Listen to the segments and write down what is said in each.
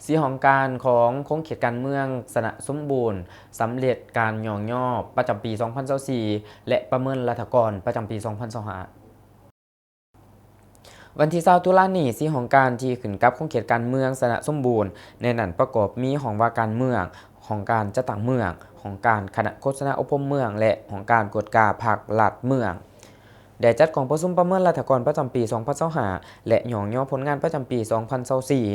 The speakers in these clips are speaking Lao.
ສີ່ຫ້ອງການຂອງຂົງເຂດການເມືອງຊະນະສົມບູນ ສຳເລັດການຍ້ອງຍໍປະຈຳປີສອງພັນຊາວສີ່ ແລະ ປະເມີນລັດຖະກອນປະຈຳປີສອງພັນຊາວຫ້າ. ວັນທີຊາວຕຸລານີ້ ສີ່ຫ້ອງການທີ່ຂຶ້ນກັບຂົງເຂດການເມືອງຊະນະສົມບູນ ໃນນັ້ນປະກອບມີຫ້ອງວ່າການເມືອງ, ຫ້ອງການຈັດຕັ້ງເມືອງ, ຫ້ອງການຄະນະໂຄສະນາອົບຮົມເມືອງ ແລະ ຫ້ອງການກວດກາພັກລັດເມືອງ ໄດ້ຈັດກອງປະຊຸມປະເມີນລັດຖະກອນປະຈຳປີສອງພັນຊາວຫ້າ ແລະ ຍ້ອງຍໍຜົນງານປະຈຳປີສອງພັນຊາວສີ່.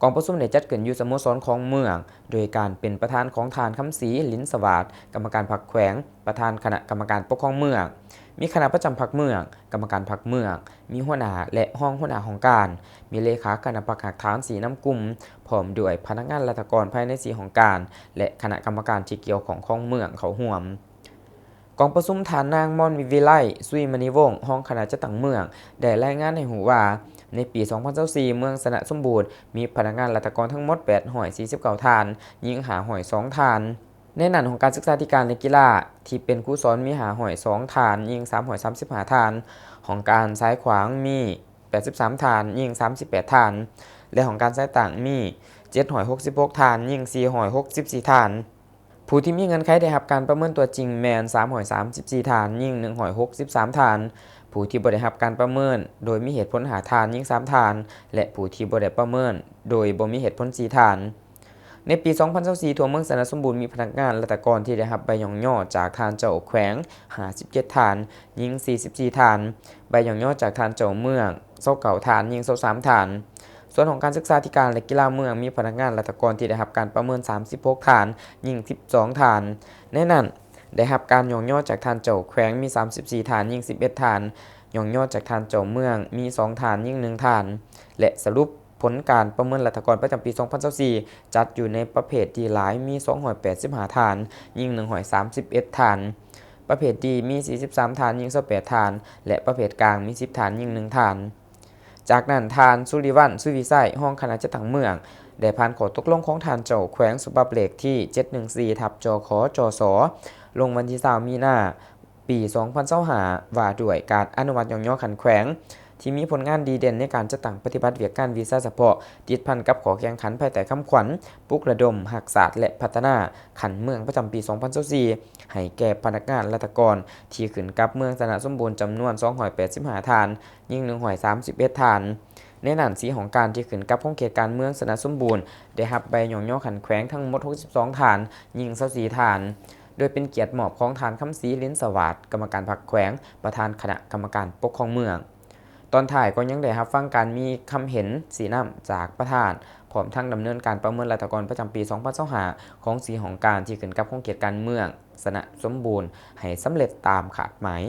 ກອງປະຊຸມໄດ້ຈັດຂຶ້ນຢູ່ສະໂມສອນຂອງເມືອງ ໂດຍການເປັນປະທານຂອງທ່ານ ຄຳສີ ລິນສະຫວາດ ກຳມະການພັກແຂວງ, ປະທານຄະນະກຳມະການປົກຄອງເມືອງ, ມີຄະນະປະຈຳພັກເມືອງ, ກຳມະການພັກເມືອງ, ມີຫົວໜ້າ ແລະ ຮອງຫົວໜ້າຫ້ອງການ, ມີເລຂາຄະນະພັກຮາກຖານຊີ້ນຳກຸ່ມ ພ້ອມດ້ວຍພະນັກງານລັດຖະກອນພາຍໃນສີ່ຫ້ອງການ ແລະ ຄະນະກຳມະການທີ່ກ່ຽວຂ້ອງຂອງເມືອງເຂົ້າຮ່ວມ. ກອງປະຊຸມ ທ່ານນາງ ມອນວິໄລ ສຸຍມະນີວົງ ຮອງຄະນະຈັດຕັ້ງເມືອງ ໄດ້ລາຍງານໃຫ້ຮູ້ວ່າ ໃນປີສອງພັນຊາວສີ່ ເມືອງຊະນະສົມບູນ ມີພະນັກງານລັດຖະກອນທັງໝົດແປດຮ້ອຍສີ່ສິບເກົ້າທ່ານ, ຍິງຫ້າຮ້ອຍສອງທ່ານ. ໃນນັ້ນ ຫ້ອງການສຶກສາທິການ ແລະ ກິລາ ທີ່ເປັນຄູສອນມີຫ້າຮ້ອຍສອງທ່ານ, ຍິງສາມຮ້ອຍສາມສິບຫ້າທ່ານ, ຫ້ອງການຊາຍຂວາງມີແປດສິບສາມທ່ານ, ຍິງສາມສິບແປດທ່ານ ແລະ ຫ້ອງການຊາຍຕ່າງມີເຈັດຮ້ອຍຫົກສິບຫົກທ່ານ, ຍິງສີ່ຮ້ອຍຫົກສິບສີ່ທ່ານ. ຜູ້ທີ່ມີເງື່ອນໄຂໄດ້ຮັບການປະເມີນຕົວຈິງແມ່ນສາມຮ້ອຍສາມສິບສີ່ທ່ານ, ຍິງໜຶ່ງຮ້ອຍຫົກສິບສາມທ່ານ, ຜູ້ທີ່ບໍ່ໄດ້ຮັບການປະເມີນໂດຍມີເຫດຜົນຫ້າທ່ານ, ຍິງສາມທ່ານ ແລະ ຜູ້ທີ່ບໍ່ໄດ້ປະເມີນໂດຍບໍ່ມີເຫດຜົນສີ່ທ່ານ. ໃນປີສອງພັນຊາວສີ່ ທົ່ວເມືອງຊະນະສົມບູນມີພະນັກງານລັດຖະກອນທີ່ໄດ້ຮັບໃບຍ້ອງຍໍຈາກທ່ານເຈົ້າແຂວງຫ້າສິບເຈັດທ່ານ, ຍິງສີ່ສິບສີ່ທ່ານ, ໃບຍ້ອງຍໍຈາກທ່ານເຈົ້າເມືອງຊາວເກົ້າທ່ານ, ຍິງຊາວສາມທ່ານ. ສ່ວນຫ້ອງການສຶກສາທິການ ແລະ ກິລາເມືອງ ມີພະນັກງານລັດຖະກອນທີ່ໄດ້ຮັບການປະເມີນສາມສິບຫົກທ່ານ, ຍິງສິບສອງທ່ານ. ໃນນັ້ນ ໄດ້ຮັບການຍ້ອງຍໍຈາກທ່ານເຈົ້າແຂວງມີສາມສິບສີ່ທ່ານ, ຍິງສິບເອັດທ່ານ, ຍ້ອງຍໍຈາກທ່ານເຈົ້າເມືອງມີສອງທ່ານ, ຍິງໜຶ່ງທ່ານ ແລະ ສະຫຼຸບ ຜົນການປະເມີນລັດຖະກອນປະຈຳປີສອງພັນຊາວສີ່ ຈັດຢູ່ໃນປະເພດດີຫຼາຍ ມີສອງຮ້ອຍແປດສິບຫ້າທ່ານ, ຍິງໜຶ່ງຮ້ອຍສາມສິບເອັດທ່ານ, ປະເພດດີມີສີ່ສິບສາມທ່ານ, ຍິງຊາວແປດທ່ານ ແລະ ປະເພດກາງມີສິບທ່ານ, ຍິງໜຶ່ງທ່ານ. ຈາກນັ້ນ ທ່ານ ສຸລິວັນ ສຸວິໄຊ ຮອງຄະນະຈັດຕັ້ງເມືອງ ໄດ້ຜ່ານຂໍ້ຕົກລົງຂອງທ່ານເຈົ້າແຂວງ ສະບັບເລກທີເຈັດໜຶ່ງສີ່ ທັບ ຈຂ ຈສ ລົງວັນທີຊາວ ມີນາ ປີສອງພັນຊາວຫ້າ ວ່າດ້ວຍການອະນຸມັດຍ້ອງຍໍຂັ້ນແຂວງ ທີ່ມີຜົນງານດີເດັ່ນໃນການຈັດຕັ້ງປະຕິບັດວຽກງານວິຊາສະເພາະ ຕິດພັນກັບຂໍ້ແຂ່ງຂັນພາຍໃຕ້ຄຳຂວັນ ປຸກລະດົມຮັກຊາດ ແລະ ພັດທະນາຂັ້ນເມືອງປະຈຳປີສອງພັນຊາວສີ່ ໃຫ້ແກ່ພະນັກງານລັດຖະກອນທີ່ຂຶ້ນກັບເມືອງຊະນະສົມບູນ ຈຳນວນສອງຮ້ອຍແປດສິບຫ້າທ່ານ, ຍິງໜຶ່ງຮ້ອຍສາມສິບເອັດທ່ານ. ໃນນັ້ນ ສີ່ຫ້ອງການທີ່ຂຶ້ນກັບຂົງເຂດການເມືອງຊະນະສົມບູນ ໄດ້ຮັບໃບຍ້ອງຍໍຂັ້ນແຂວງທັງໝົດຫົກສິບສອງທ່ານ, ຍິງຊາວສີ່ທ່ານ. ໂດຍເປັນກຽດມອບຂອງທ່ານ ຄຳສີ ລິນສະຫວາດ ກຳມະການພັກແຂວງ, ປະທານຄະນະກຳມະການປົກຄອງເມືອງ. ຕອນທ້າຍກໍຍັງໄດ້ຮັບຟັງການມີຄຳເຫັນຊີ້ນຳຈາກປະທານ, ພ້ອມທັງດຳເນີນການປະເມີນລັດຖະກອນປະຈຳປີສອງພັນຊາວຫ້າ ຂອງສີ່ຫ້ອງການທີ່ຂຶ້ນກັບຂົງເຂດການເມືອງຊະນະສົມບູນ ໃຫ້ສຳເລັດຕາມຄາດໝາຍ.